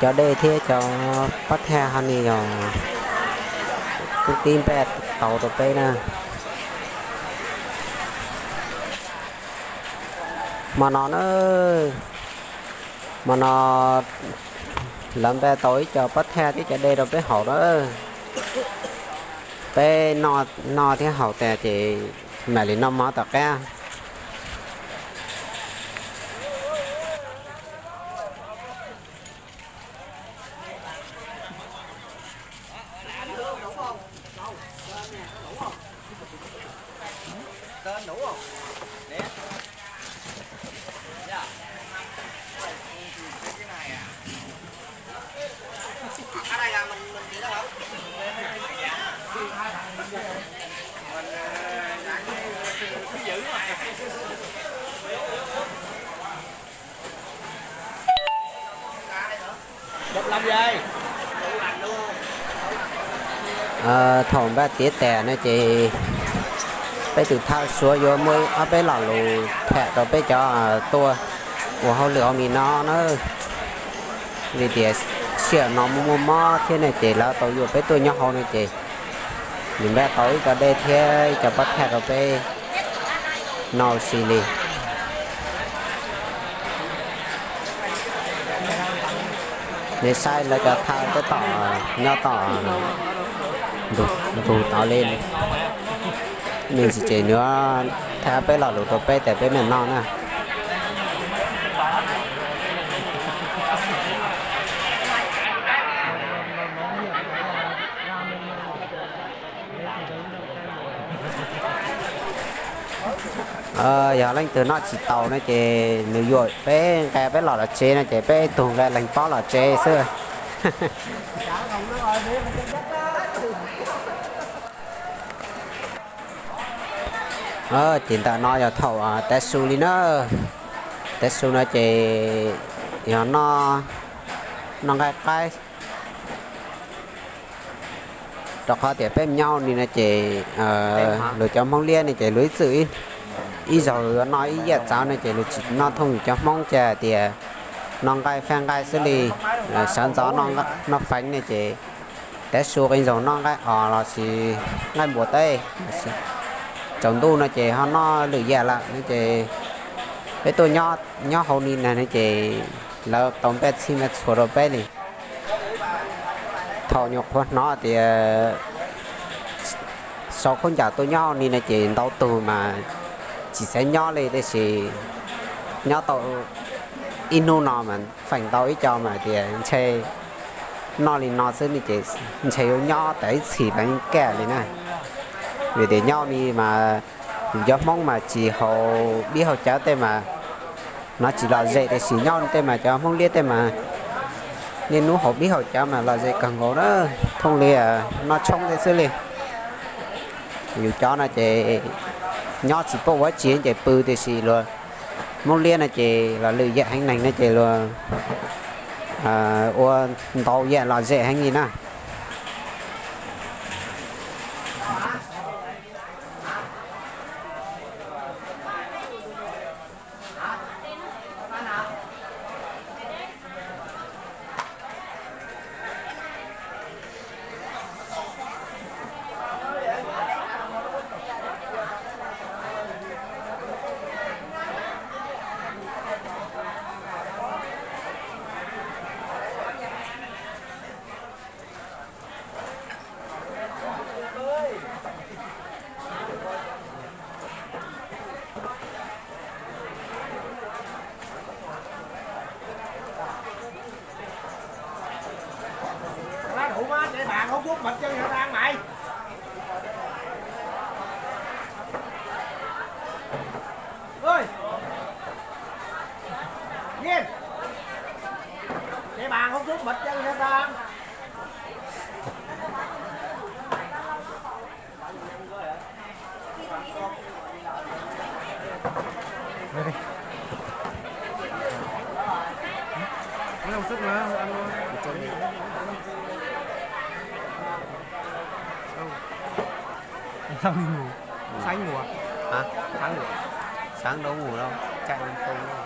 Cov dej thiab cov pob thaj ho ne yog kwv tij npaj tau rau peb na. Hmo no na, hmo no lawv npaj tau ib co pob thaj thiab cov dej rau peb haus na. Peb noj thiab haus tas ces mam li noj mov tom qab. Thaum npaj tiav tas no ces peb tus thawj Suav yuav muab ob peb lo lus tham rau peb cov tuaj ua hauj lwm hauv li no na. Vim tias sij hawm no muaj muaj mob thiab ne ces lawv tau yuam peb tuaj nyob hauv no ces nws npaj tau ib co dej thiab ib co pob thaj rau peb noj ua si li. Nej saib lawv cov thawj tab tom nyob tom ntug tod li. Me ntsis ces nws thaij peb lo lus rau peb tas peb mam noj na. Yog leej twg noj tsis tau no ces nws yuam peb nqa peb los lawm tsev no ces peb tug nqa leeg pob los tsev xwb. Ces ntawm no yog thaum tav su li na. Tav su no ces yog noj, noj nqaij qaib. Rau qhov tias peb nyob li no ces luag cov Hmoob liab ne ces luag ib txwm ib zaug yuav noj ib yam txawv no ces luag tsis noj thooj yus cov Hmoob, ces hais tias noj nqaij faj nqaij xwb li. Sawv ntxov noj feev ne ces tav su qee zaug noj nqaij os los sis nqaij npua teb. Tsaus ntuj no ces ho noj lwm yam lawm no ces peb tuaj nyob hauv ni na no ces lawv tau npaj txhij npaj txhua rau peb li. Thaum nyuam qhuav hnov tias sau khaub ncaws tuaj nyob hauv ni no ces ntau tug mas tsis xav nyob li, tiam sis nyob tau ib hnub no mas feem ntau ib co mas tias ntshe noj li no xwb ne ces ntshe yuav nyob tas ib txhis mas yeej kaj li na. Vim tias nyob ni mas yus cov Hmoob mas tsis haus dib haus cawv tej mas hnov tsis lom zem, tiam sis nyob tej mas cov Hmoob liab tej mas niaj hnub haus dib haus cawv mas lom zem kawg nkaus na, thooj li noj tshoob tej xwb li. Yus cov no ces nyob tsis paub ua tsi ces pw, tiam sis luag Hmoob liab no ces los lwm yam heev neeg no ces luag ua ntau yam lom zem heev li na. Lá thủ má, để bạn hút thuốc bịch chân cho tao ăn mày. Ơi! Viên! Để bạn hút thuốc bịch chân cho tao ăn. Mấy hôm trước nữa anh. Sao đi ngủ? Sáng ngủ à? Hả? Sáng ngủ à? Sáng đâu ngủ đâu, chạy lung tung thôi.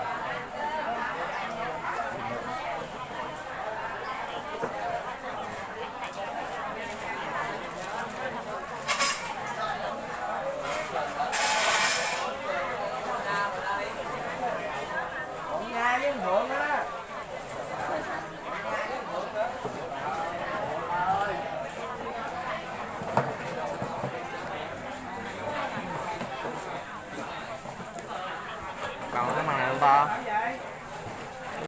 Ntau mas ntau.